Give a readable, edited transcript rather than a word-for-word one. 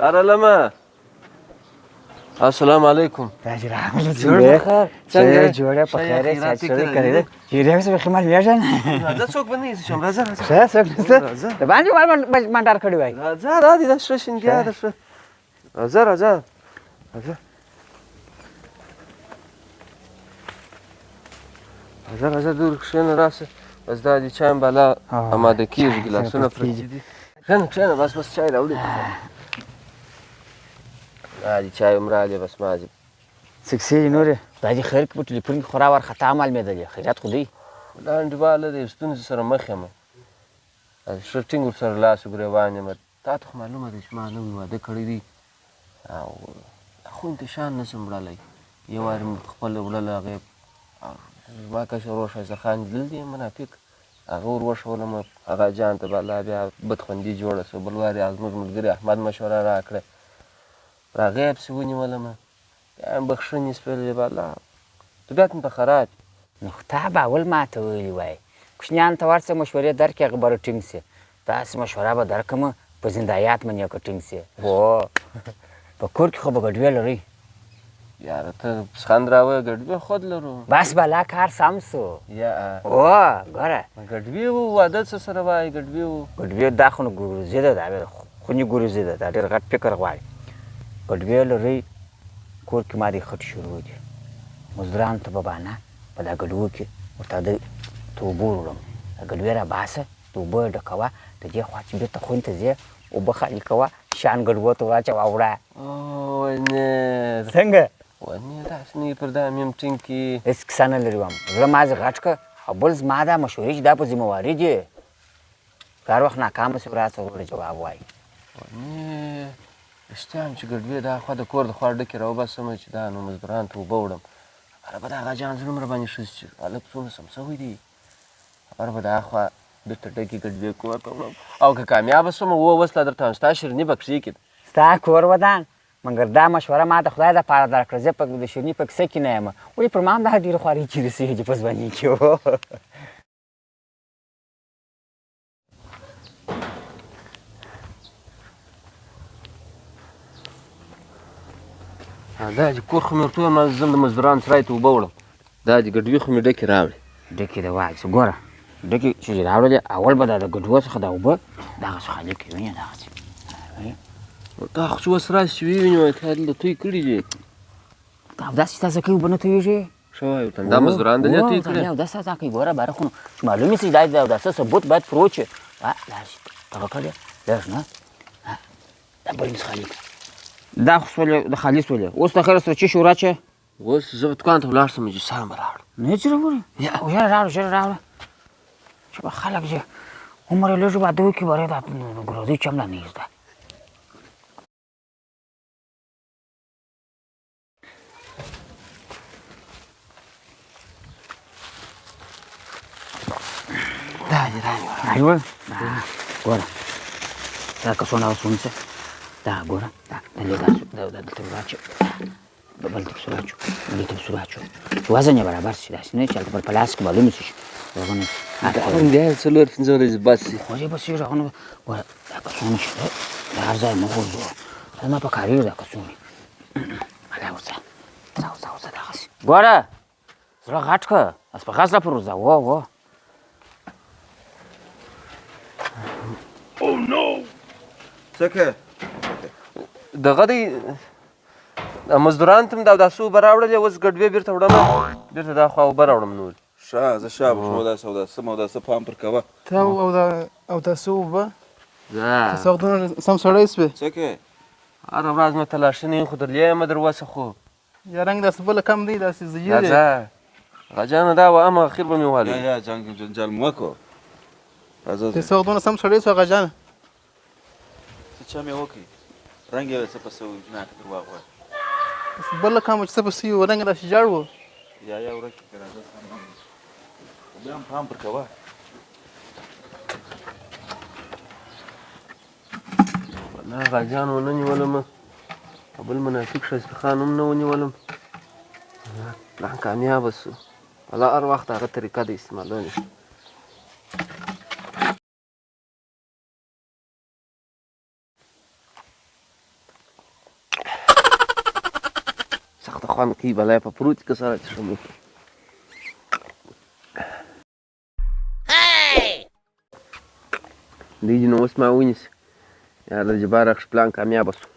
ارلمه السلام علیکم. جوړ څنګه جوړه په خیر یې څه کړی دی چیرې څه به مال ویژن راځه څوک به نه شم راځه راځه څه څوک نشته د باندې مال منډار کړی وای راځه را دي دا ښه شینګیا ده ښه راځه راځه راځه راځه راځه دور کښېنه راسه بس دا دي چای هم بالا اماده کېږي ګیلاسونه پرتي دي کښېنه کښېنه بس بس چای راوړي دا دي چای هم راغلی بس ما دي څه کیسې دي نورې خدای دې خیر کړي په ټلیفون کې خورا وارخطا معلومېدلې خیریت خو دی دا انډیواله د یو ستونزې سره مخ یم ښه ټینګ ورسره لاس و ګرېوان یم تا ته خو معلومه ده چې ما نوی واده کړی دی او خونې ته شان نه شم وړلی یو وار مې خپله وړله هغې زما کشر ورور ښایسته خان لیدل دي منافق هغه ور وښولم هغه جان ته به الله بیا بدخوندي جوړه شوه بل وار یې زموږ ملګري احمد مشوره راکړه پر هغه یې پسې ونیولم بیا یې بخښنې سپېلې به الله طبیعت مې په خراب نو خو تا به اول ماته ویلي وای کوچنیانو ته ورسه مشورې درکړي هغه به ټینګ سي داسې مشوره به درکړم په زندایات منې که ټینګ سي هو په کور کې خو به ګډوې لرئ یاره ته پسخند راویه ګډوې خود لرو بس بلا کار سم سو یا هو ګوره ګډوې وو واده څه سره وایې ګډوې وو ګډوې دا خو نو ګوروزي ده دا خونې ګوروزي ده دا ډېر غټ فکر غواړي ګډوې لرئ کور کې ما دې خټې شروع دي مزدورانو ته به بانه په دا ګډوو کې ورته د ته اوبه وروړم دا ګډوې راباسه د اوبه یې ډکوه د دې خوا چې بېرته خونې ته ځې اوبه خالي کوه شیان ګډوو ته واچوه وړه ونې څنګه ونې داسې نه پر دا میم ټینګ کي هېڅ کیسه نه لري وم زړه ما غټ که او بل زما دا مشورې چې دا په ذمه دي که هر وخت ناکامه سي راڅه وروره جواب وایي ونې رښتیا هم چې ګډوې دا خوا د کور د خوا ډکې راوباسم چې دا نو مزدوران ته اوبه وړم خبره به د هغه جان زړه مې راباندې ښه شي چې هلک څومره سم سوی دی خبره به د هاخوا بېرته ډکې ګډوې کور ته وړم او که کامیابه شوم اووه اوس لا درته ستا شیرني به کښېږي ستا کور ودان مګر دا مشوره ما د خدای دپاره درکړه زه په د شیرني په کیسه کې نه یم ولې پر ما هم دا ډېرې خوارۍ تېرې سوي دي په ځواني کې دا چې کور خو مې ورته وویل ما ځم د مزدورانو سرای ته اوبه وړم دا دې ګډوي خو مې ډکې راوړې ډکې د واجې ګوره ډکې چې دې راوړلې اول به دا د ګډوو څخه دا اوبه دغسې خالي کړې وینې دغسې دا خو چې اوس راشي چې ویې ویني تا دلته توی کړي دي دا اودس چې تازه کوي اوبه نه تویږي ښه وایي ورته دا مزدوران د نه توی کړي اودس تازه کوي ګوره باره خو نو چې معلومې سي چې دا د اوداسه ثبوت باید پروت شي داسې دغه کړې لږ نه دا بل مې خالي کړه دا خو سولې د خالي سولې اوس د خیره سره چې شو راچه اوس زه به دوکان ته ولاړ شم چې سم به راوړم نه چې راوړي ژر راوړه ژر راوړه چې به خلک چې عمر یې لږ واده وکړي باره دا ګروزي چم لا نه زده دا دې رانیوه رانیوه ګوره دا کڅوړه اوس ونیسه دا ګوره دا دا دلته واچوه بل ته پسې واچو دلته پسې واچو چې وزن یې برابر شي داسې نه چې هلته پر په لاس کې معلوم شي هغه نه بیا څلور پنځه ورځې بس شي خو یې بس شي هغه نه ګوره دا کڅوړه چې ده د هر ځای مه غورځوه زما په کارېږي دا کڅوړې هله ورځه ورځه ورځه ورځه دغسې ګوره زړه غټ که بس په غزله پر ورځه وو وو څه کې دغه دی مزدوران ته مې د اوداسه اوبه راوړلې اوس ګډوې بېرته وړم بېرته دا خوا اوبه راوړم نور ښه زه شابه شم اوداسه اوداسه سم اوداسه پام پر کوه ته او دا اوداسه اوبه ته څه وختونه سم سړی سوې څه کې هره ورځ مې تلاشي نه خو درلې یم در وسه خو یا رنګ داسې بله کم دی داسې زیږ دی راځه غجانه دا وه اما اخر به مې والي یا یا جنګ جنجال مو وکړو راځه ته څه وختونه سم سړی سو غجانه څه چا مې وکړي رنګ یې څه په سوی نه ته درواغ وایې بل کم چې څه په سوي و رنګ داسې ژړ و یا یا ورکې که راځه سم بیا هم پام پر کوه والله غازیان ونه نیولم او بل منافق ښایسته خان هم نه ونیولم پلان کامیابه سو والله هر وخت هغه طریقه د استعمالونې خوند کوي، بلا په پروت که سره څښم. دی نو اوس ما ونیسي. یار د جبار اخښ پلان کامیابه شو.